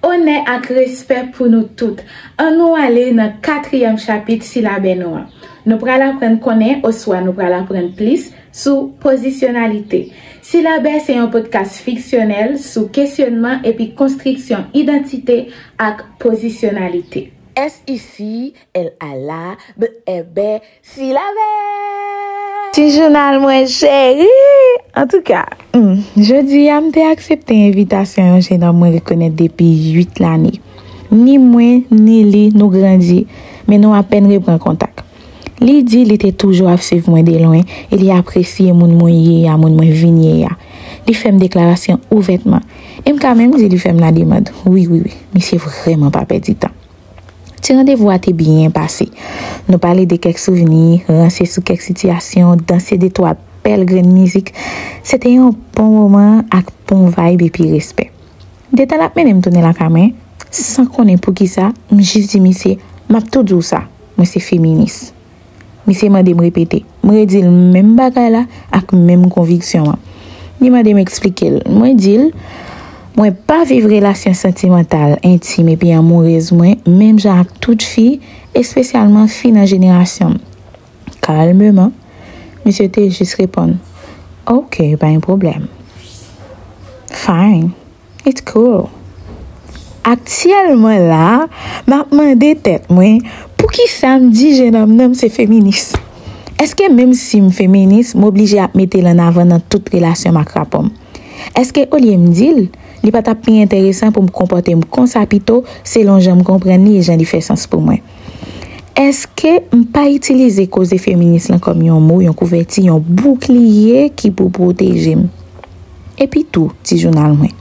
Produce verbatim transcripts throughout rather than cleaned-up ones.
Onè ak respè pou nou tout. Ann nou ale nan katriyèm chapit silabè nou an. Nou pral aprann konnen oswa nou pral aprann plis sou pozisyonalite. Silabè se yon podcast fiksyonèl sou kesyonman epi konstriksyon idantite ak pozisyonalite. S ici, elle a la, b, e, b, silabè! Ti jounal mwen cheri! Antouka, hmm, jodi a m te aksepte envitasyon yon jenòm mwen rekonèt depi uit lane. Ni mwen, ni li, nou grandi, men nou apèn reprann kontak. Li di li te toujou ap swiv mwen de lwen e li apresye moun mwen ye a, moun mwen vin ye a. Li fè m deklarasyon ouvètman. E m ka menm di li fè m lademann. Wi, wi, wi, misye vrèman pa pèdi tan. Ti randevou a te byen pase. Nou pale de kèk souvni, ranse sou kèk sitiyasyon, danse de twa bèl grenn mizik. Se te yon bon moman ak bon vibe epi respè. Detan l ap mennen m tounen lakay mwen, san konnen poukisa, m jis di misye, m ap tou di w sa, mwen se feminis. Misye mande m repete. M redi l menm bagay la ak menm konviksyon an. Li mande m eksplike l. Mwen di l, mwen pa viv relasyon santimantal, entim epi amourez mwen menm jan ak tout fi, espesyalman fi nan jenerasyon m. Kalmeman, misye te jis reponn, "Ok, pa gen pwoblèm. Fine." It's cool. Aktyèlman la, m ap mande tèt mwen, poukisa m di jenòm nan m se feminis? Èske menm si m feminis, m oblije ap mete l ann avan nan tout relasyon m ak rapò m? Èske olye m di l, li pa t ap pi enteresan pou m konpòte m konsa pito, selon jan m konprann li e jan li fè sans pou mwen? Èske m pa itilize koze feminis lan kòm yon mo, yon kouvèti, yon boukliye ki pou pwoteje m? Epi tou, ti jounal mwen,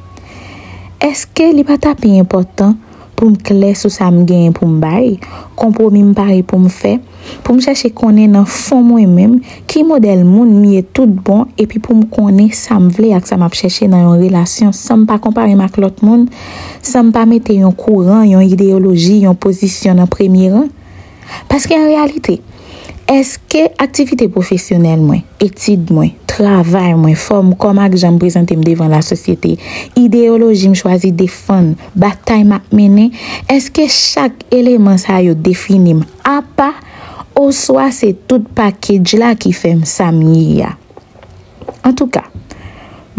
èske li pa ta pi enpòtan pou m klè sou sa m genyen pou m bay, konpwomi m pare pou m fè, pou m chèche konnen nan fon mwen menm ki modèl moun m ye tout bon, epi pou m konnen sa m vle ak sa m ap chèche nan yon relasyon san m pa konpare m ak lòt moun, san m pa mete yon kouran, yon ideyoloji, yon pozisyon nan premye ran? Paske an reyalite, èske aktivite pwofesyonèl mwen, etid mwen, travay mwen, fòm kò m ak jan m prezante m devan lasosyete, ideyoloji m chwazi defann, batay m ap mennen, èske chak eleman sa yo defini m apa, oswa se tout pakej la ki fè m sa m ye a? Antouka,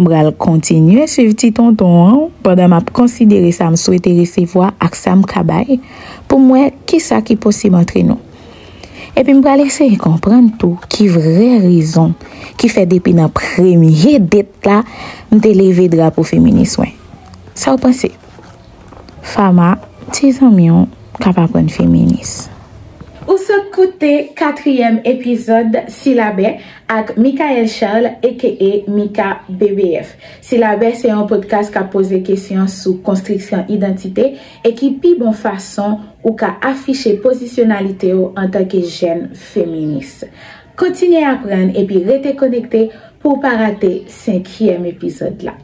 m pral kontinye swiv ti tonton an pandan m ap konsidere sa m swete resevwa ak sa m ka bay pou m wè kisa ki posib antre nou. Epi m pral eseye konprann tou ki vrè rezon ki fè depi nan premye det la, m te leve drapo feminis mwen. Sa w panse? Fama, ti zanmi w k ap aprann feminis. Ou sot koute katriyèm epizòd Silabè ak Michael Charles, aka Mika B B F. Silabè se yon podcast k ap poze kesyon sou konstriksyon idantite e ki pi bon fason ou ka afiche pozisyonalite w antanke jèn feminis. Kontinye aprann epi rete konekte pou w pa rate senkyèm epizòd la.